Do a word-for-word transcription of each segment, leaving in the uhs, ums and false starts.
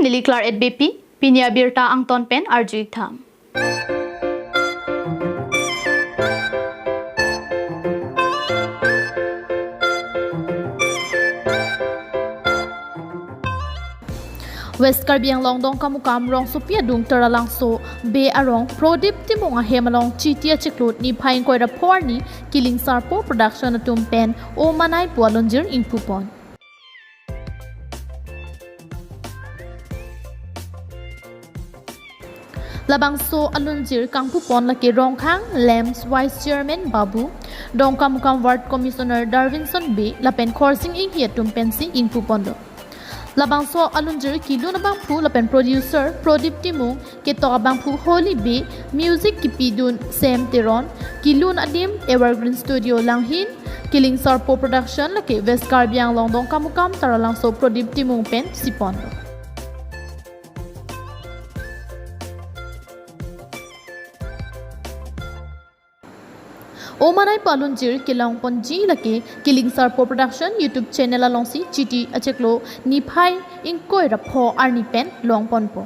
Neli Claret Beypi, pini abirta angton pen arju-ik tha. West Karbi Anglong Dongkamukam rongsopi adung Taralangso Bey arong Prodip Timung ahem along Chiti achiklo niphai ingkoi ra pho arni Killing Sarpo Production atum pen O Manai pu alunjir ingpupon. Labangso alunjir kangpupon lake Rongkhang LAMPS Vice Chairman Babu, Dongkamukam Ward Commissioner Darwinson Bey lapen Khorsing Enghi atum pensi ingpuponlo. Labangso alunjir kelun abangphu lapen producer Prodip Timung, ketok abangphu Holy Bey, music kepidun Sam Teron, kelun adim Evergreen Studio Langhin, Killing Sarpo Production lake West Karbi Anglong Dongkamukam Taralangso Prodip Timung pensi ponlo. O Manai pu alunjir kelongponji lake Killing Sarpo Production YouTube channel alongsi Chiti achiklo niphai ingkoi ra pho arni pen longponpo.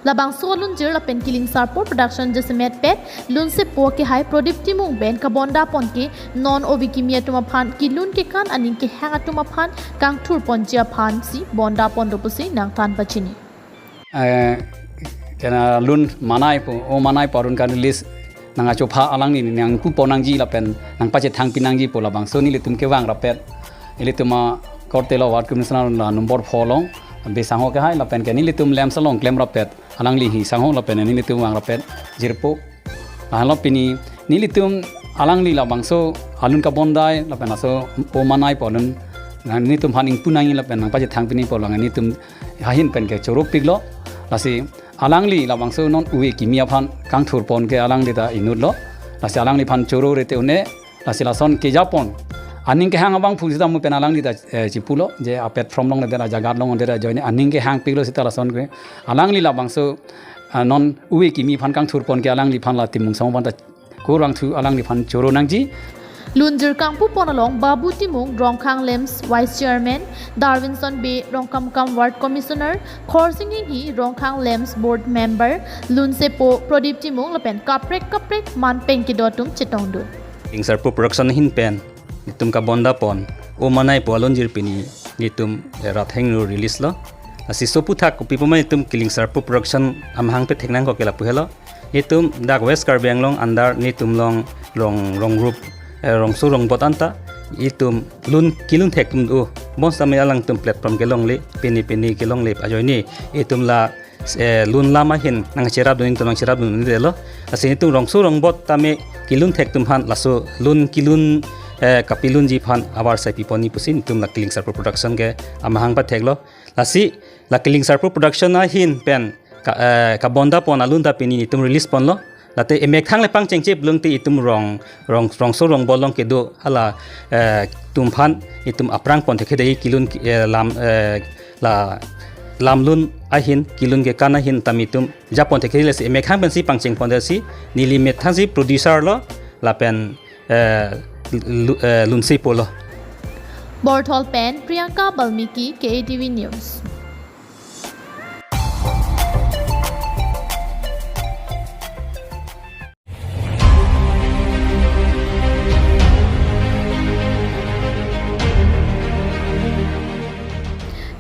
Labangso alunjir lapen Killing Sarpo Production jasemet pen lunsepo akehai Prodip Timung pen kabondapon ke non ove kimi atum aphan kelun kekan aning kehang atum aphan kangthurponji aphansi bondaponlo pusi nangthan pachini. Eh, kena lun Manai pu, O Manai pu arun ka-release nangkachopha alangli nangpupon nangji lapen nangpachethangpi nangji pu labangso nelitum kevang rapet. Ilitum akorte lo Ward Commissioner la number pho along, Bey sangho akehai lapen ke nelitum LAMPS along klem rapet. Alangli hi sangho lapen nelitum vang rapet jirpo. Lahenlo pini nelitum alangli labangso alun kabondai lapen laso O Manai pu alun nelitum aphan ingpu nangji lapen nangpachethangpi nangji pu alang nelitum ahin pen kechoro piklo. Lasi alangli labangso non ove kimi aphan kangthurpon ke alangli ta inutlo. Lasi alangliphan choro rete un-e, lasi lason kejapon aning kehang abangphu sita mu pen alangli ta, eh, chipulo je aplatform along le dera jagat along dera ajoine aning kehang piklo sita lason ke alangli labangso, ah, non ove kimi aphan kangthurpon ke alangliphan la Timung sangho aphan ta kurvangthu alangliphan choro nangji. Lunjir kangpupon along Babu Timung, Rongkhang LAMPS Vice Chairman, Darwinson Bey, Dongkamukam Ward Commissioner, Khorsing Enghi, Rongkhang LAMPS Board Member, lunsepo Prodip Timung lapen kaprek kaprek man pen kedo atum chetongdun. Killing Sarpo Production ahin pen nelitum kabondapon O Manai pu alunjir pini nelitum, eh, rat hingno release lo. Lasi soputhak kopi puma nelitum Killing Sarpo Production amahang pethek nangkok ke lapu helo. Nelitum dak West Karbi Anglong under nelitum along rong, rong group, eh, rongso rongbot anta nelitum lun kelun thek atum do. Bonsitame alangtum platform kelongle, pini pini kelongle ajoine nelitum la, eh, lun lam ahin nangcherapdun, nelitum nangcherapdun delo. Lasi nelitum rongso rongbot tame kelun thek atum aphan laso lun kelun, eh, kapelunji aphan avarsai pipon nangji pusi nelitum la Killing Sarpo Production ke amahang patheklo. Lasi la Killing Sarpo Production ahin pen ka, eh, kabondapon alun ta pini nelitum release ponlo. Late emethang le pangchengche pulote itum rong, rong, rongso rongbot along kedo hala, eh, atum aphan itum aphrang pon thekthedetji kelun, eh, lam, eh, la lam lun ahin kelun kekan ahin tame itum japon thekthedetji, lasi emethang pensi pangchengpondetsi neli methangsi producer lo lapen, eh, lu-, eh, lunsepo lo. Borthol pen Priyanka Balmiki, K A T V News.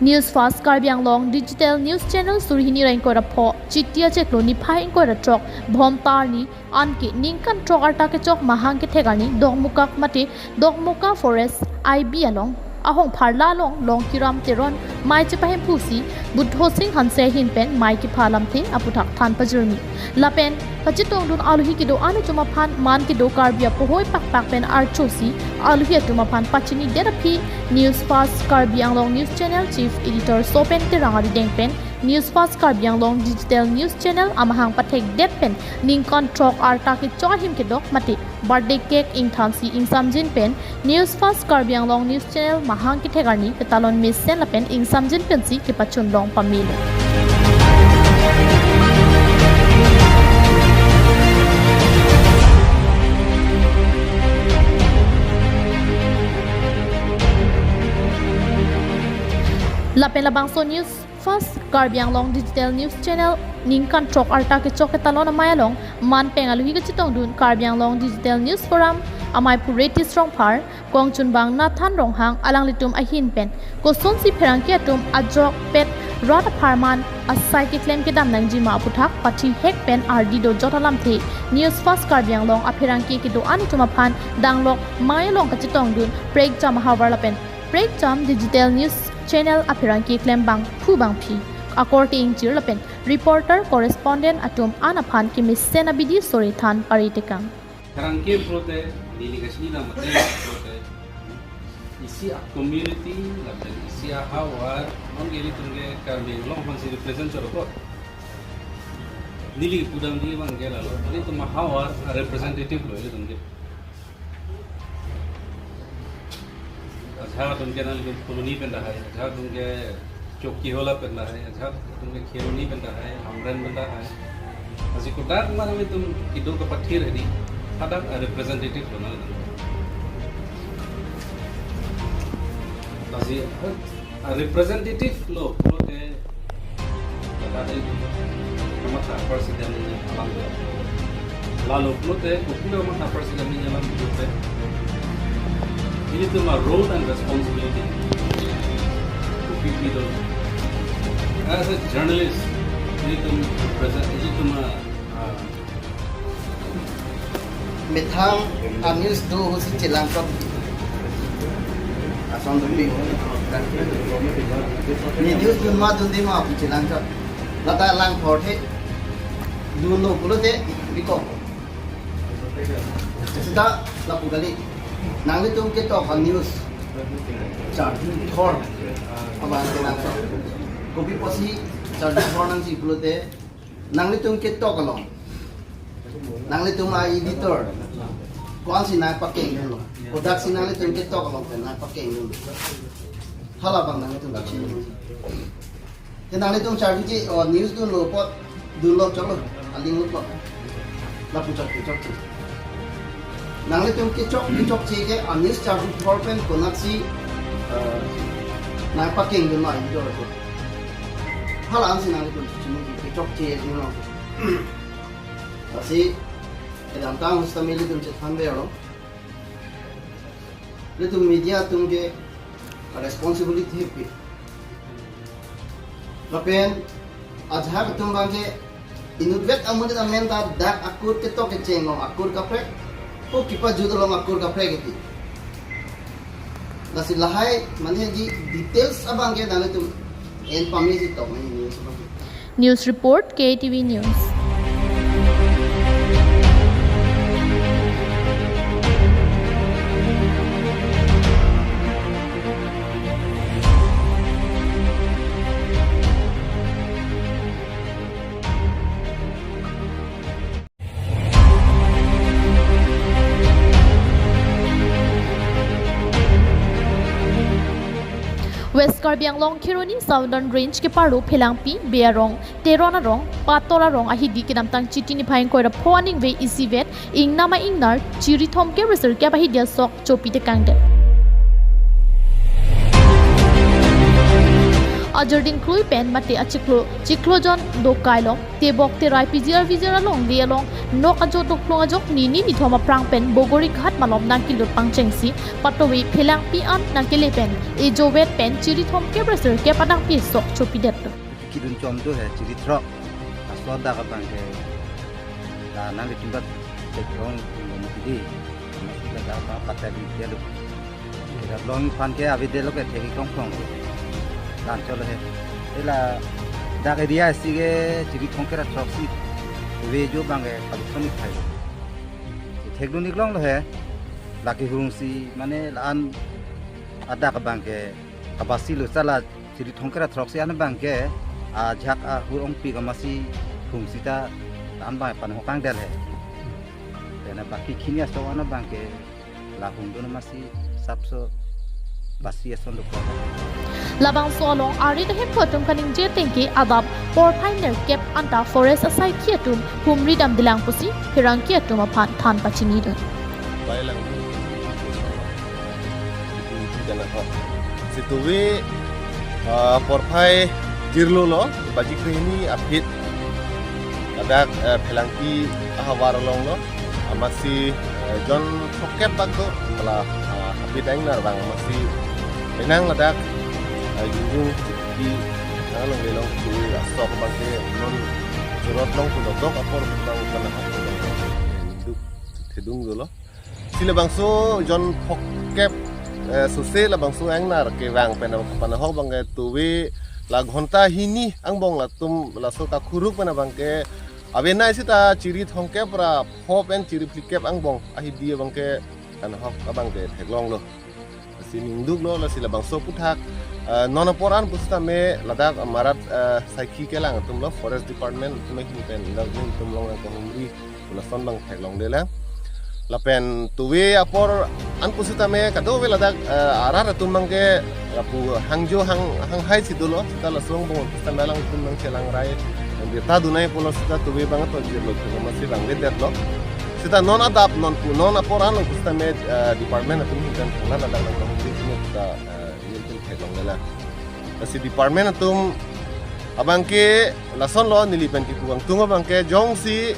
News Fast Karbi Anglong Digital News Channel suri hini ra ingkoi ra pho, Chiti achiklo niphai ingkoi ra throk, Bhomta arni, anke ningkan throk arta kechok mahang kethek arni, Dokmoka mate Dokmoka Forest I B along ahongpharla along Longkiram Teron mei chepahemphusi Buddho Sing Hanse ahin pen mei kepha alamthe aputhak than pajirmi. Lapen kachetongdun alohi kedo an atum aphan man kedo Karbi apohoi pakpak pen archosi alohi atum aphan pachinidet aphi News Fast Karbi Anglong News Channel Chief Editor Sopen Terang arideng pen News Fast Karbi Anglong Digital News Channel amahang pathekdet pen ningkan throk arta kechok ahim kedok mate birthday cake ingthansi ingsamjin pen News Fast Karbi Anglong News Channel mahang kethek arni ketalon mesen lapen ingsamjin pensi kepachun long pamelo. Lapen labangso news First Karbi Anglong Digital News Channel ningkan throk arta kechok ketalon amei along manpeng alohi kachetongdun Karbi Anglong Digital News Forum amei Pureti Srongphar, kongchunbang Nathan Ronghang alanglitum ahin pen kosonsi pherangke atum ajok pet rat apharman asai keklem kedam nangjima aputhak pathihek pen ardi dojot alamthe News First Karbi Anglong apherangke kedo-an atum aphan danglok mei along kachetongdun prekjam ahavar lapen prekjam Digital News Channel apherangke klembang phubangphi akorte ingjir lapen reporter correspondent atum an aphan kemesen abidi sore than paritekang. Pherangke pulote neli kachini dam mate pulote isi a-community lapen isi ahavar non ke ilitum ke Karbi Anglong aphansi represent chot apot. Neli pudam di abang ke lalo ilitum ahavar a-representative lo ilitum ke. Ajahak atum ke nangli colony pen dahai, ajahak atum ke Chokihola pen dahai, ajahak atum ke Kheroni pen dahai, Hamren pen dahai. Lasi kodak ma nangtum kedo kepathir hedi, hadak a-representative lo nangtum. Lasi a-representative lo pulote Lata dei, kamatha apar si dam ni alam lo. Lalo pulote, kopi lo kamatha apar si dam ni alam pulote, ilitum a-role and responsibility. Kopi pi do. As a journalist, ilitum present, ilitum a, a, methang a-news do ahut si chelang chot. Ason do pi. Ne news dun ma dunde ma pu chelang chot. Lata lang thorthe. Dunlo pulote bikok. Seta lapu kali. Nanglitum ketok a-news charju thor abang chelang chot. Kopi pusi charju thor nangji pulote nanglitum ketok along, nanglitum a-editor, ko-ansi nangpakengdunlo? Kodaksi nanglitum ketok along pen nangpakengdunlo? Halabang nanglitum kachini. Te nanglitum charju che, o, news dunlo apot, dunlo choklo, aling lo apot. Lapu chokche chokche. Nanglitum kechok kechokche ke a-news charju thor pen konaksi, eh, nangpakengdun ma editor ko. Hala ansi nanglitum chini kechokche dunlo. Lasi kedamtang ahut sitame ilitum chethan ber lo. Ilitum media atum ke responsibility hepi. Lapen ajahak atum abang ke inutvet amonit amen ta dak akur ketok kecheng along akur kaprek, ko kepajut along akur kaprek iti. Lasi lahai mane di details abang ke nanglitum en pame si tok mane news abang. News report, K T V News. West Karbi Anglong Kheroni Southern Range keparlo Phelangpi, Bey Arong, Teron Arong, Pator Arong ahidi kedamtang Chiti niphai ingkoi ra pho aningve isivet ingnam a-ingnar chiri thomkep ra sirkep ahidi asok chopi tekangdet. Ajir dingklui pen mate achiklo, chiklo jon dokai along tebok terai pijir avijir alongle along nok ajok doklong ajok nini nithom aphrang pen Bogorighat malom nangkelut pangchengsi patovi Phelangpi an nangkele pen ejovet pen chiri thomkep ra sirkep anangpi asok chopidetlo. Kidun chom do he chiri throk. Aso dak abang ke la nangli tumbat tekrong tumbat mati di. Mati la dak apa patai di dia lu. Kita long pan ke avedetlo ke thek-ik tong tong. Lan cholo he. Ela dak area si ke chiri thomkep ra throksi. Ve jo abang ke kalu thoni khai. Thekdun-ik longlo he. Lake hurungsi mane la-an adak abang ke kabasi lo sala chiri thomkep ra throksi an abang ke ajahak ahur ongpi ke masi hurungsi ta la-an abang panhokang del he. Tena baki khini aso an abang ke la hungdun masi sapso basi ason dokok. Labangso along arit ahemphu atum kaningje ateng ke adap porphai nerkep anta forest asaikhi atum humri damdelang pusi pherangke atum aphan than pachinidun. Bailang. Itu, itu jangan kok. Situwi, ah, porphai Jirlo lo, baji krehini aphi ladak, eh, Phelangpi ahavar along lo, amatsi, eh, jon phokep bak do, mala, ah, aphi dang nar bang, amatsi penang ladak, eh, Yungjung Chitki, nang along lelong tu asok abangke non jurot long pulo dok apor pulo kana hak pulo, eh, ningduk thedung dolo. Si labangso jon phokep, eh, sose labangso ingnar kevang pen panahok abangke tuve la ghonta hini angbong latum laso kakhuruk pen abangke avenai sita chiri thomkep ra pho pen chiri phlikep angbong ahidi abangke kanahok abangke theklonglo. Si ningduklo, lasi labangso aphuthak, eh, non apor an pusitame ladak marat, eh, saikhi kelang atum lo, Forest Department atum ahin pen, ladak atum along kehumri, lason abang theklonglelang. Lapen tuve apor an pusitame kadokave ladak, eh, arat atum abangke lapu hangjo hang, hanghai si dolo, sita laso angbong pusitame alanglitum abang chelangrai, yang birta dunai pulo sita tuve abang to jirlo, amatsi bang vedet lo. Sita non adap, non pu, non apor an pusitame, eh, department atum ahin pen pangnan ladak nang kahumri atum ta, eh, nelitum theklonglelang. Lasi department atum abangke lasonlo, neli pen kipu kangtung abangke jongsi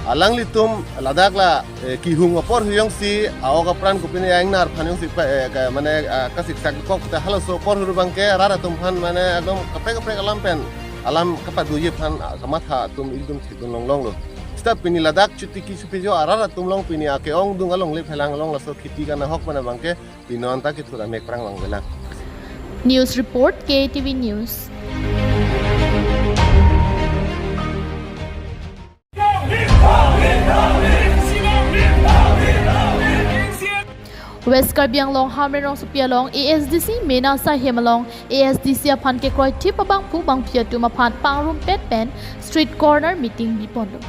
alanglitum ladak la, eh, kehung apor hu jongsi a-ok apran kopine ingnar aphan jongsi pa, eh, ka, mane, ah, kasiksak kok ta halaso apor hu abangke arat atum aphan mane ekdom kaprek kaprek alam pen alam kapadoji aphan, ah, kamatha atum ekdom thedun longlonglo. Sita pini ladak Chitki Supejo arat atum along pini ake-ongdung alongle Phelang along laso kheti kanahok pen abangke pini non ta kethur amek prang longlelang. News report, K T V News. West Karbi Anglong Hamren rongsopi along A S D C mena asai hem along A S D C aphan kekroithip abangphu bangphi atum aphan pangrumpet pen street corner meeting biponlo.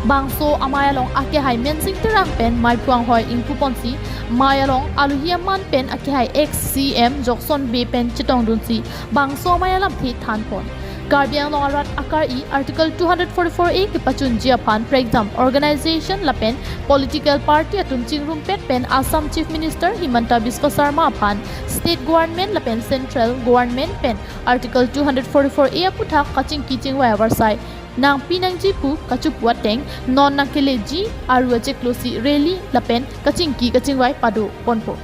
Bangso amei along akehai Mensing Terang pen meiphu anghoi ingpuponsi, mei along aluhi aman pen akehai ex C M Jokson Bey pen chetongdunsi bangso amei alamthe thanpon. Karbi Anglong arat akari Article two hundred forty-four A kepachunji aphan prekjam organization lapen political party atum chingrumpet pen Assam Chief Minister Himanta Biswa Sarma aphan State Government lapen Central Government pen Article two hundred forty-four A aphuthak kachingki chingvai avarsai nangpi nangji pu kachopu ateng non nangkeleji aru achiklo si rally lapen kachingki kachingvai padoponpo.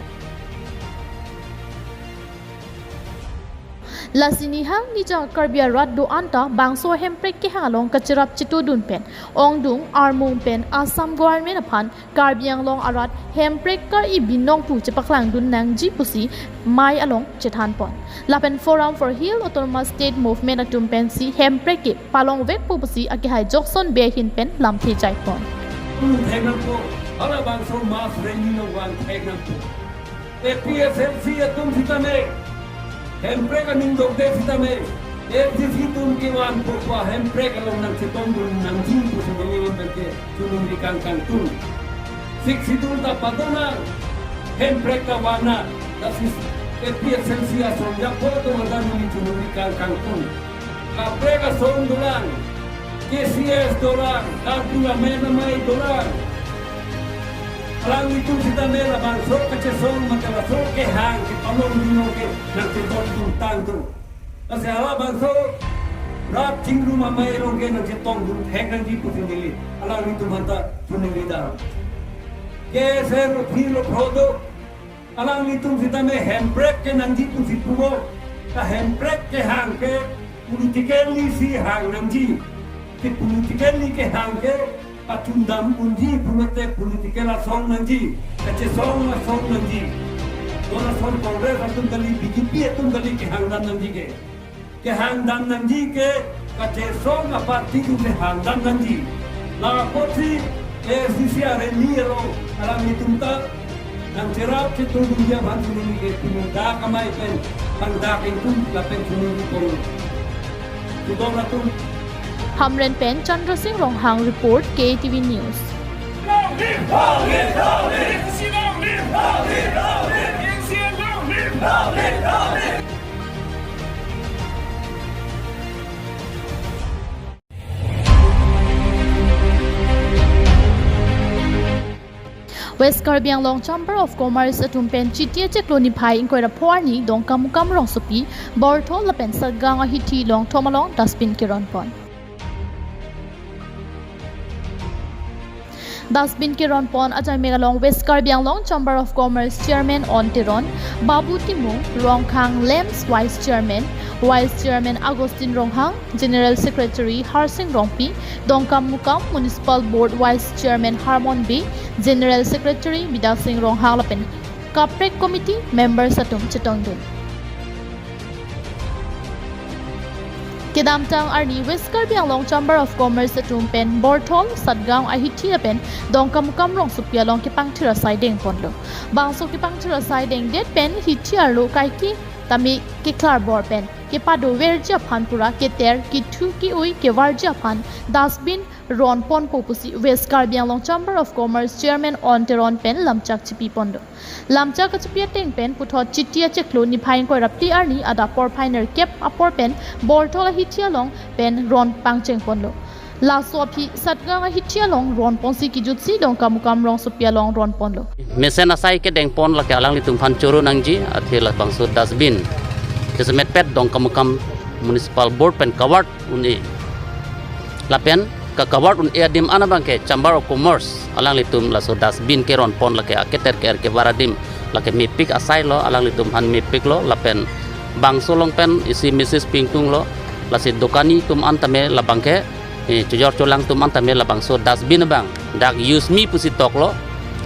Lasi nihang nijang Karbi arat do-an ta bangso hemprek kehang along kacherap chetodun pen ongdung armung pen Assam Government aphan Karbi Anglong arat hemprek kar-i binong pu chepaklangdun nangji pusi mei along chethanpon. Lapen Forum for Hill Autonomous State Movement atum pensi hemprek ke palongvekpo pusi akehai Jokson Bey ahin pen lamthe jaipon. Thek nangpo, halabangso mass rally along vang thek nangpo. A P H L C atum sitame, hemprek aning dokde sitame, A S D C atum kevan pu pa hemprek along nangchetongdun nangji pusi neli pen ke chiningri kangkang tum. Sixth Schedule ta padonang, hemprek ta vannang, lasi A P H L C asong jakpo atum ta neli chiningri kangkang tum. Kaprek asong dolang, K C S dolang, Karbi Amei Namei dolang. Alanglitum sitame labangso kachesong mate laso kehang kepalong dino ke nangchetongdun tangtung. Lasi halabangso rat chingrum amei along ke nangchetongdun thek nangji pusi neli alanglitum aphanta chiningri dam. K S A rupi lo prodo, alanglitum sitame hemprek ke nangji pusi pulo, ta hemprek kehang ke politically si hang nangji. Ke politically kehang ke pachundam unji pulote political asong nangji, kachesong asong nangji. Dora asong Congress atum kali, B J P atum kali kehang dam nangji ke. Kehang dam nangji ke kachesong aparty atum kehang dam nangji. La apotsi A S D C arni along alanglitum ta nangcherap chetongdunji aphan chiningri ke pini dak amei pen pangdak ingtung lapen chiningri pon. Chudon atum. Hamren pen Chandra Singh Ronghang report, K T V News. West Karbi Anglong Chamber of Commerce atum pen Chiti achiklo niphai ingkoi ra pho arni Dongkamukam rongsopi, Borthol lapen Satgaon ahithi longthom along dustbin keron pon. Dustbin keron pon ajaimek along West Karbi Anglong Chamber of Commerce Chairman On Teron, Babu Timung, Rongkhang LAMPS Vice Chairman, Vice Chairman Augustine Ronghang, General Secretary Harsing Rongpi, Dongkamukam Municipal Board Vice Chairman Harmon Bey, General Secretary Bidya Sing Ronghang lapen kaprek committee members atum chetongdun. Kedamtang arni West Karbi Anglong Chamber of Commerce atum pen Borthol, Satgaon ahithi lapen Dongkamukam rongsopi along kepangthir asai dengponlo. Bangso kepangthir asai dengdet pen hithi arlo kaike tame keklar bor pen kepadoverji aphan pura keter kethu ke-oi kevarji aphan dustbin ron ponpo pusi West Karbi Anglong Chamber of Commerce Chairman On Teron pen lamchak chipi ponlo. Lamchak kachipi ateng pen puthot Chiti achiklo niphai ingkoi ra phli arni adap porphai nerkep apor pen Borthol ahithi along pen ron pangcheng ponlo. Laso aphi Satgaon ahithi along ron ponsi kejutsi Dongkamukam rongsopi along ron ponlo. Mesen asai kedeng pon lake alanglitum aphan choro nangji, athe labangso dustbin kesemet pet Dongkamukam Municipal Board pen kaward un-e. Lapen ka kaward un-e adim an abangke Chamber of Commerce alanglitum laso dustbin keron pon lake aketer ke-er kevar adim lake mepik asai lo, alanglitum aphan mepiklo, lapen bangso along pen isi message pingtunglo, lasi dokani atum an tame labangke, eh, chojor cholang atum an tame labangso dustbin abang dak use me pusi toklo,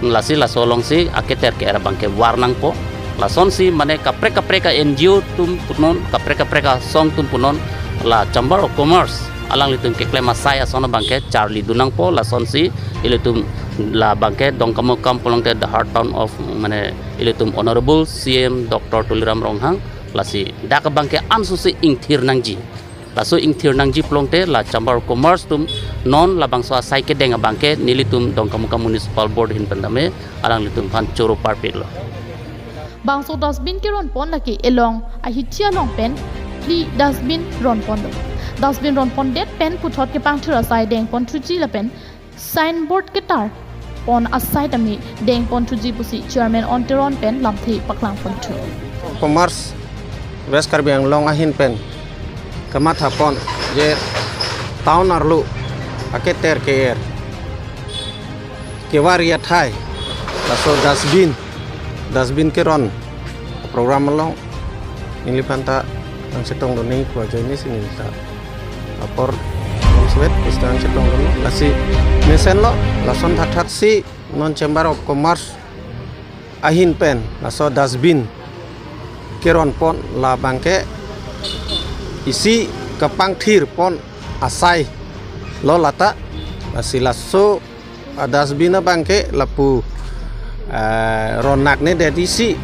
lasi laso alongsi aketer ke-er abangke var nangpo. Lasonsi mane kaprek kaprek a-N G O atum punon, kaprek kaprek asong atum punon, la Chamber of Commerce alanglitum keklem asai ason abangke charlidun nangpo. Lasonsi ilitum labangke Dongkamukam pulote the heart town of, mane, ilitum Honorable C M Doctor Tuliram Ronghang, lasi dak abangke ansusi ingthir nangji. Laso ingthir nangji pulote la Chamber of Commerce atum non labangso asai kedeng abangke nelitum Dongkamukam Municipal Board ahin pen tame alanglitum aphan choro parpiklo. Bangso dustbin keron pon lake elong ahithi along pen phli dustbin ron ponlo. Dustbin ron pondet pen puthot kepangthir asai dengponthuji lapen signboard ketar pon asai tame dengponthuji pusi Chairman On Teron pen lamthe paklangponthu. Commerce West Karbi Anglong ahin pen kamatha pon je town arlo aketer ke-er kevar athai laso dustbin, dustbin keron program along neliphan ta nangchetongdun nangji pu ajoine si nelita apor nangsuet pusi nangchetongdun. Lasi mesenlo, lason thatthat si non Chamber of Commerce ahin pen laso dustbin keron pon labangke isi kepangthir pon asai lo lata. Lasi laso a-dustbin abangke lapu, eh, ron naknedet isi,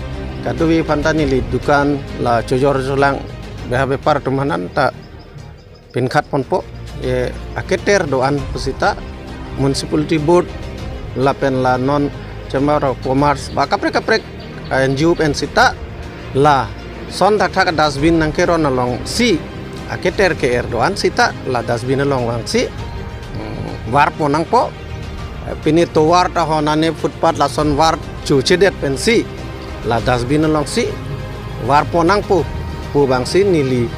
kadokave aphan ta neli dukan la chojor cholang beha bepar atum aphan ta pinkhat ponpo, eh, aketer do-an pusita Municipality Board lapen la non Chamber of Commerce ba kaprek kaprek N G O pen sita lason thakthak dustbin nangkeron alongsi aketer ke-er do-an sita la dustbin along vangsi, mm, var pon nangpo. Pini tovar ta ho nane footpath lason var chuchedet pensi la dustbin alongsi var pon nangpo pu vangsi neli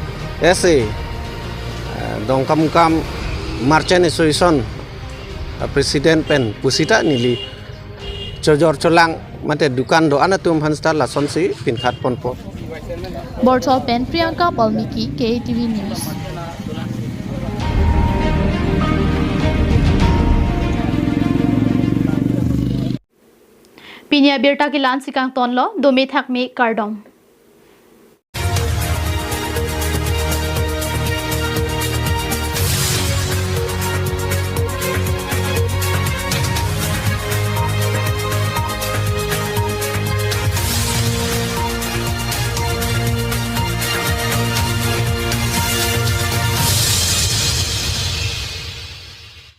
ese, eh, Dongkamukam Merchant Association, eh, President pen pusita neli chojor cholang mate dukan do-an atum aphan sita lasonsi pinkhat ponpo. Borthol pen Priyanka Balmiki, K A T V News. Pini abirta ke la-ansi kangtonlo, dome thakme kardom.